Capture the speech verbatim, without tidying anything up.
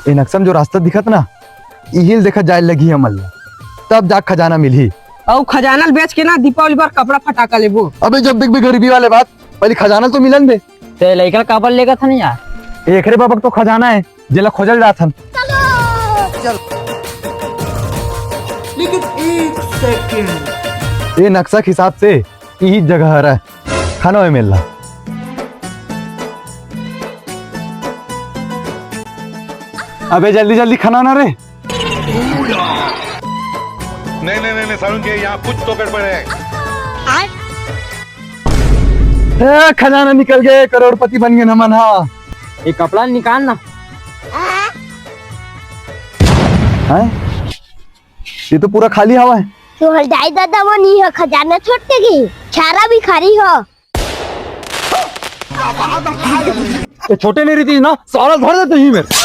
ए नक्शा म जो रास्ता दिखत ना, इही ल देखत जाए लगही हमन ला, तब जा खजाना मिलही। अउ खजाना ल बेच के ना दीपावली बर कपड़ा फटाका लेबो। अबे जब देखबे गरीबी वाले बात, पहली खजाना तो मिलन दे। ते लइका ल काबर लेगत हन यार? एकरे बाबा के तो खजाना है, जेला खोजल जात हन। लेकिन एक सेकंड। ए नक्शा के हिसाब से इही जगह हरय, खाना होए मेला। अबे जल्दी जल्दी खाना ना रे। नहीं नहीं नहीं नहीं, सारुण के यहाँ कुछ तो गड़बड़ है। ए, खजाना निकल गए, करोड़पति बन गए हमन हा। ये कपड़ा निकाल ना। हैं? ये तो पूरा खाली हवा है। तोहर दाई ददा मन इहाँ खजाना छोड़ के गे, छारा भिखारी हो। ये छोटे नहीं रहती ना, साला भर देते ही मेरे।